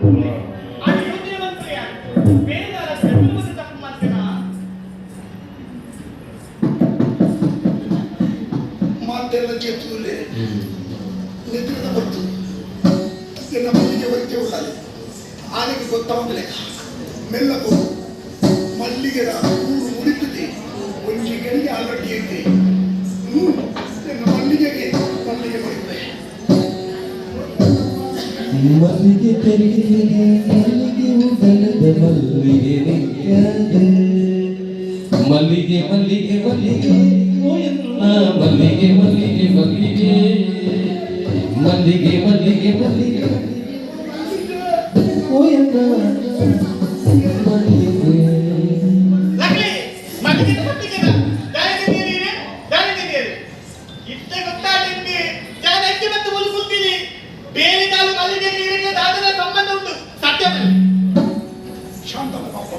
ಆಂಡ ಯೋಚನೆ ಮಲ್ಪುಲೆ ಬೇರೆದಾರ ಚತುರ್ಮುಖ ತಪ್ಪು ಮಾಡ್ತೇನಾ? ಮಾತೆಲ್ಲ ಚೇತುಲೆ ನಿದ್ರದ ಬಂತು. ಎನ್ನ ಮಲ್ಲಿಗೆ ಹೊರಕೆ ಉಳ್ಳಾಲೆ ಆನೆಗೆ ಗೊತ್ತಾಗಲೆ ಮೆಲ್ಲಕು ಮಲ್ಲಿಗೆದ ಊರು ಮುಡಿತದೆ. ಒಂಜಿ ಗಳಿಗೆ ಆಲಡ್ಡಿ ಐತೆ. ಎನ್ನ ಮಲ್ಲಿಗೆಗೆ ಮಲ್ಲಿಗೆ ಬರುತ್ತೆ. ಮಲ್ಲಿಗೆ ತೆರೆದಿದೆ, ಮಲ್ಲಿಗೆ ಉಡಲದ ಮಲ್ಲಿಗೆ ನಿತ್ಯದೆ. ಮಲ್ಲಿಗೆ ಮಲ್ಲಿಗೆ ಮಲ್ಲಿಗೆ ಓ ಎನ್ನ ಮಲ್ಲಿಗೆ ಮಲ್ಲಿಗೆ ಮಲ್ಲಿಗೆ ಮಲ್ಲಿಗೆ ಮಲ್ಲಿಗೆ ಮಲ್ಲಿಗೆ ಓ ಎನ್ನ ಮಲ್ಲಿಗೆ. ಲಕ್ಲಿ ಮಲ್ಲಿಗೆ ಮಲ್ಲಿಗೆನ ದಾನಿ ತಿಂದಿರಿ, ದಾನಿ ತಿಂದಿರಿ. ಇತ್ತೆ ಗೊತ್ತಾಡಿಂಬಿ ಜಾನ ಅಕ್ಕಿ ಮತ್ತು ಹುಲ್ಲು ಕುಲ್ತೀನಿ. ಬೇರೆ ಕಾಲು ಮಲ್ಲಿಗೆ ನೀರಿಗೆ ದಾದನ ಸಂಬಂಧ ಉಂಟು, ಸತ್ಯ ಬನ್ನಿ. ಶಾಂತಮ್ಮ ಪಾಪ,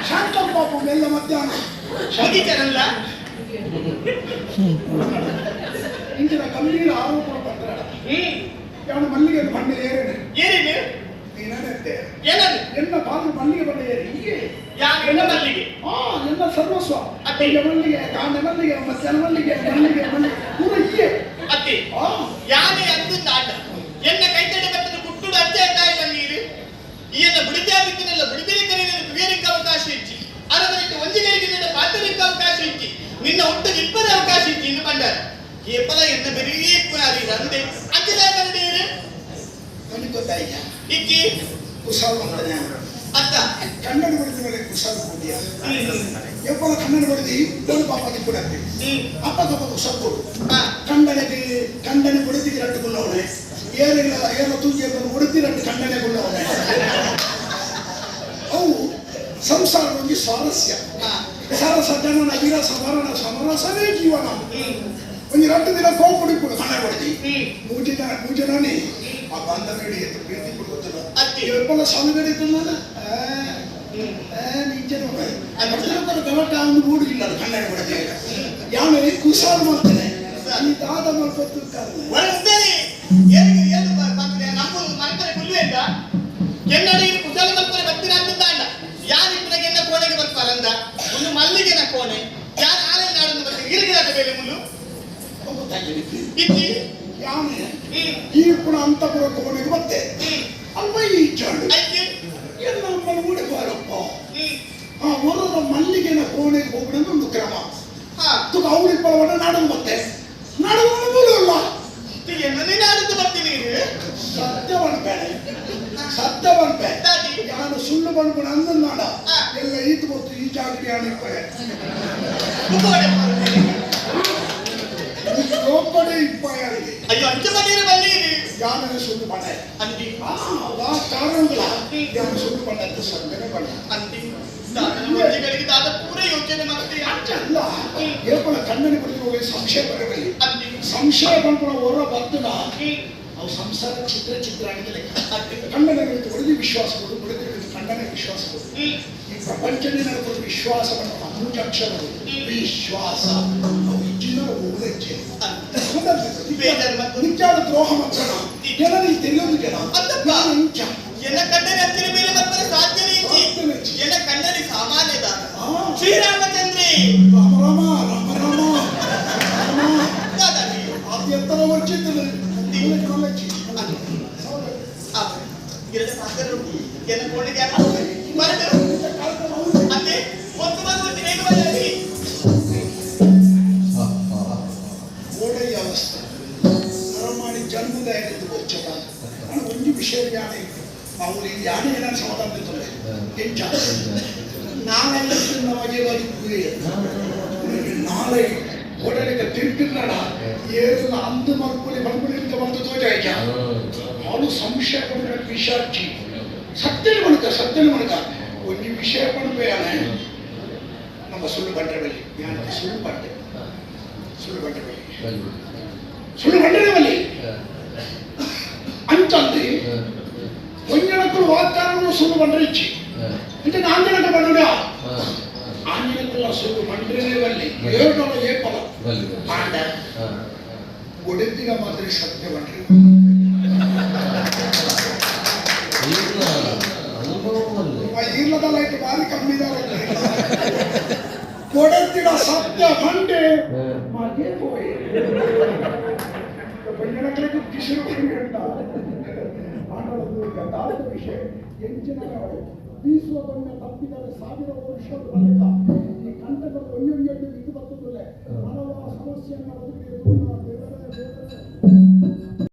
ಶಾಂತಮ್ಮ ಪಾಪ, ಮೆಲ್ಲ ಮಧ್ಯಾಹ್ನ. ಮುಗಿಚಾರಲ್ಲ. ಇಂಚಿನ ಗಂಭೀರ ಆರೋಪ ಬರ್ತಾರೆ. ಯಾವನು ಮಲ್ಲಿಗೆ ಬಂಡೆ ಏರೇನೆ? ಏನೇನು? ನೀನೇನಂತೆ? ಏನದು? ಎನ್ನ ಪಾಲು ಮಲ್ಲಿಗೆ ಬಂಡೆ ಏರಿ ಹೀಗೆ. ಯಾರು ಎನ್ನ ಮಲ್ಲಿಗೆ? ಆ ಎಲ್ಲ ಸರ್ವಸ್ವ. ಅತ್ತೆ. ಅತ್ತೆ ಮಲ್ಲಿಗೆ, ಕಾಂಡ ಮಲ್ಲಿಗೆ, ಮಧ್ಯಾಹ್ನ ಮಲ್ಲಿಗೆ, ಮಲ್ಲಿಗೆ ಮಲ್ಲಿಗೆ ಪೂರ ಹೀಗೆ. ಅತ್ತೆ. ಆ. ಯಾನೇ ಅಂದು ಆಟ ಎನ್ನ ಕೈತಡೆ ಬರ್ತದೆ ಕುಟ್ಟುಡು ಅಜ್ಜ ತಾಯಿ ಬನ್ನೀರು. ಈ ಎನ್ನ ಬಿಡಿದೆ ಬಿತ್ತಿನೆಲ್ಲ ಬಿಡಿದಿರಿ ಕರೀನ ತುವಿಯಲಿಕ್ಕೆ ಅವಕಾಶ ಇಚ್ಚಿ, ಅರವರಿಗೆ ಒಂಜಿ ಕೈಗೆ ನಿನ್ನ ಪಾತ್ರಕ್ಕೆ ಅವಕಾಶ ಇಚ್ಚಿ, ನಿನ್ನ ಹುಟ್ಟು ಇಪ್ಪದ ಅವಕಾಶ ಇಚ್ಚಿ ಇನ್ನು ಬಂಡಾರ ಏಪಲ ಎನ್ನ ಬೆರಿಯೇ ಪುನಾರಿ ರಂದೆ ಅಜ್ಜ ಬಂದೀರು. ನನಗೆ ಗೊತ್ತಾಯ್ತ. ಇಚ್ಚಿ. ಕುಶಾಲ್ ಮಾಡ್ತಾನೆ. ಅತ್ತ. ಕನ್ನಡ ಬಡಿದ ಮೇಲೆ ಕುಶಾಲ್ ಕೂಡಿಯ ಎಪ್ಪಲ ಕನ್ನಡ ಬಡಿದು ಒಂದು ಪಾಪ ಕೂಡ. ಅಪ್ಪ ಕಪ್ಪ ಕುಶಾಲ್ ಕೊಡು. ಕಂಡನೆಗೆ ಕಂಡನೆ ಕೊಡುತ್ತಿಗೆ ರಟ್ಟು ಕುಲ್ಲವನೆ, ಏರಿಲ್ಲ ಏರ ತೂಕಿ ಉಡುತ್ತಿ ರಟ್ಟು ಕಂಡನೆ ಕುಲ್ಲವನೆ. ಅವು ಸಂಸಾರದೊಂದು ಸ್ವಾರಸ್ಯ. ಸರಸ ಜನನ ವಿರಸ ಮರಣ ಸಮರಸವೇ ಜೀವನ. ಒಂದು 2 ದಿನ ಕೋಪ ಕೊಡು ಕನ್ನಡ ಬಡಿದಿ. ಮೂಜಿನ ಮೂಜನಾನೇ ಆ ಬಾಂಧವ್ಯ ಎತ್ತು ಪ್ರೀತಿ ಕೊಡುತ್ತಿಲ್ಲ. ಅತ್ತಿ. ಎಪ್ಪಲ ಸಾಲುಗಡೆ ಇದ್ದಲ್ಲ. ಗಲಾಟೆ ಅವನು ಮೂಡು ಇಲ್ಲ ಕನ್ನಡ ಬಡಿದಿ. ಯಾವನೇ ಕುಸಾರು ಮಾಡ್ತಾನೆ, ಈ ದಾದ ಮಾಡ್ಕೊತ. ಒರೆಸ್ತೇನೆ. ಏರಿಗೆ ಏನು ಬಂದ್ರೆ ನಮ್ಮ ಮನಕರೆ ಕುಲ್ವೆ ಅಂತ ಕೆನ್ನಡ ಇದು ಕುಶಲ ಮಲ್ಪರೆ ಬರ್ತೀರ ಅಂತ ಅಂಡ ಯಾರು ಇಪ್ಪನಾಗ ಎನ್ನ ಕೋಣೆಗೆ ಬರ್ಪಾರಂದ ಒಂದು ಮಲ್ಲಿಗೆನ ಕೋಣೆ ಯಾರು ಆರೆ ನಾಡನ್ನು ಬರ್ತೀರಿ ಇರುಗಿರಾದ ಬೇಲೆ ಮುಳ್ಳು ಇತ್ತಿ. ಯಾವನೇ ಈ ಪುಣ ಅಂತಪುರ ಕೋಣೆಗೆ ಮತ್ತೆ ಅಲ್ಪ ಈ ಚಾಡು. ಐತಿ. ಎಲ್ಲ ನಮ್ಮನ್ನು ಮೂಡೆ ಬಾರಪ್ಪ. ಆ ಹೊರದ ಮಲ್ಲಿಗೆನ ಕೋಣೆಗೆ ಹೋಗ್ಬಿಡೋದು ಒಂದು ಕ್ರಮ. ತುಕ ಅವಳಿ ಪಳವನ್ನ ನಾಡನ್ನು ಮತ್ತೆ ನಾಡನ್ನು ಮೂಡಲ್ಲ. ಎನ್ನನೇ ನಾಡದ್ದು ಬರ್ತೀನಿ. ಸತ್ಯವನ್ನು ಬೇಡ, ಸತ್ಯವನ್ನು ಬೇಡ. ದಾದಿ. ಯಾನು ಸುಳ್ಳು ಬಂದ್ಕೊಂಡು ಅಂದ ನಾಡ. ಎಲ್ಲ ಈತು ಗೊತ್ತು ಈ ಜಾಗಕ್ಕೆ ಯಾನು ಇಪ್ಪೆ. ಮುಖವಾಡ. ಲೋಕಡೆ ಇಪ್ಪಾಯಾರಿಗೆ. ಅಯ್ಯೋ, ಅಂಚ ಬನ್ನಿರು ಬಲ್ಲಿರಿ. ಯಾನ ಸುಳ್ಳು ಬಣ್ಣ. ಅಂದಿ. ಆ ವಾ ಕಾರಣಗಳ ಯಾನು ಸುಳ್ಳು ಬಣ್ಣ ಸತ್ಯನೇ ಬಣ್ಣ. ಅಂದಿ, ದಾದನ ಒಂಜಿಗಳಿಗೆ ದಾದ ಪೂರ ಯೋಚನೆ ಮಾಡ್ತೀಯ. ಅಲ್ಲ, ಏಪಲ ಕಣ್ಣನಿ ಬಿಡಿದು ಸಂಶಯ ಬರಬಲ್ಲಿ. ಅಂದಿ. ಸಂಶಯ ಬಂದ್ಕೊಂಡು ಹೊರ ಬರ್ತದ. ಅವು ಸಂಸಾರ ಚಿತ್ರ ಚಿತ್ರ ಆಗಿದೆ ಲೆಕ್ಕ. ಕಣ್ಣನ ಕುರಿತು ಹೊಡೆದು ವಿಶ್ವಾಸ ಕೊಡು, ಬಿಡದಿ ಕಣ್ಣನೇ ವಿಶ್ವಾಸ ಕೊಡು. ಈ ಪ್ರಪಂಚನೇ ನಡ್ಕೊಂಡು ವಿಶ್ವಾಸ பண்ணுವ ಮೂಜಕ್ಷರಗಳು ವಿಶ್ವಾಸ. ಅವು ಇಚ್ಚಿನ ಹೋಗಚ್ಚೆ. ಬೇಜಾರು ಮತ್ತು ನಿಜಾದ ದ್ರೋಹ ಮಾಡ್ಸೋಣ ಜನ ನೀ ತಿಳಿಯೋದು ಜನ. ಅಂತಪ್ಪ. ಇಂಚ. ಎನ್ನ ಕಣ್ಣನೆ ಹತ್ತಿರ ಮೇಲೆ ಬರ್ತಾರೆ ಸಾಧ್ಯನೇ ಇಜ್ಜಿ. ಸಾಧ್ಯನೇ ಇಜ್ಜಿ. ಎನ್ನ ಕಣ್ಣಲ್ಲಿ ಸಾಮಾನ್ಯದ ಆ. ಶ್ರೀರಾಮಚಂದ್ರಿ. ರಾಮ ರಾಮ ರಾಮ ರಾಮ ರಾಮ. ದಾದಾಜಿ. ಅತ್ಯಂತರ ವರ್ಜಿತನು ಮಲಚಿ. ಆ, ಎರಡು ಪಾತ್ರರು ಎನ್ನ ಕೋಣೆಗೆ ಯಾರು ಬರಡು. ಅತ್ತೆ ಒಂದು ಬಂದು ಬೇಗ ಬರಲಿ. ಓಡೆಯ ಅವಸ್ಥೆ ನರಮಾಣಿ ಜನ್ಮದ ಎಂದು ಗೊಚ್ಚದ. ನಾನು ಒಂದು ವಿಷಯ ಯಾಣೆ ಅವರು ಈ ಯಾಣೆ ನಾನು ಸಮಾಧಾನ ಬಿತ್ತಲೆ ಎಂಚ ನಾಳೆ ನಮಗೆ ಬದುಕುವೆ. ನಾಳೆ ಒಡಲಿಗೆ ತಿರ್ಪಿನ್ನಡ ಏರಿನ ಅಂದು ಮಲ್ಪುಲಿ ಮಲ್ಪುಲಿ ಬಂದು ತೋಜಾಯ್ತ. ಅವನು ಸಂಶಯ ಪಡ್ಕೊಂಡು ವಿಷಾಕ್ಷಿ ಸತ್ಯನ ಮಣಕ ಸತ್ಯನ ಮಣಕ ಒಂದು ವಿಷಯ ಪಡ್ಬೇಯಾನೆ. ನಮ್ಮ ಸುಳ್ಳು ಬಂಡ್ರೆ ಬಲ್ಲಿ ಯಾನಕ್ಕೆ ಸುಳ್ಳು ಬಂಡೆ ಸುಳ್ಳು ಬಂಡ್ರೆ ಬಲ್ಲಿ ಸುಳ್ಳು ಬಂಡರೆ ಬಲ್ಲಿ ಅಂತಂದು ಒಂಜನಕ್ಕಳು ವಾಗ್ದಾನಗಳು ಸುಳ್ಳು ಬಂಡ್ರೆ ಇಚ್ಚಿ అంటే ನಾಂಜನಕ್ಕೆ ಬಂಡುಡ ಆಂಜನಕ್ಕಲ್ಲ ಸುಳ್ಳು ಬಂಡ್ರೇ ಬಲ್ಲಿ ಏಳು ಏಪಲ ಆಂಡ ಒಡೆದಿನ ಮಾತ್ರ ಸತ್ಯ ಬಂಡ್ರಿ. ನೀರ್ಲದ ಲೈಟ್ ಬಾರಿ ಕಮ್ಮಿ. ಕೊಡತಿಡ ಸತ್ಯ ಬಂಡೆ ಮಗೆ ಪೋಯಿ ಪಂಜನಕ್ಲೆಗ್ ಕಿಸಿರು ಹೇಳ್ದ. ಆಂಡ ಒಂದು ಯಥಾರ್ಥ ವಿಷಯ. ಎಂಚಿನ ಬೀಸುವ ದೊಣ್ಣೆ ತಪ್ಪಿದರೆ ಸಾವಿರ ವರ್ಷದ ಬಳಿಕ ಈ ಕಂಟಕದ ಒಂಜೊಂಜೊಂದು ಮಿತ್ತು ಬರ್ತದಿಲ್ಲ. ಹಲವಾರು ಸಮಸ್ಯೆಯನ್ನು ಬದುಕಿಗೆ.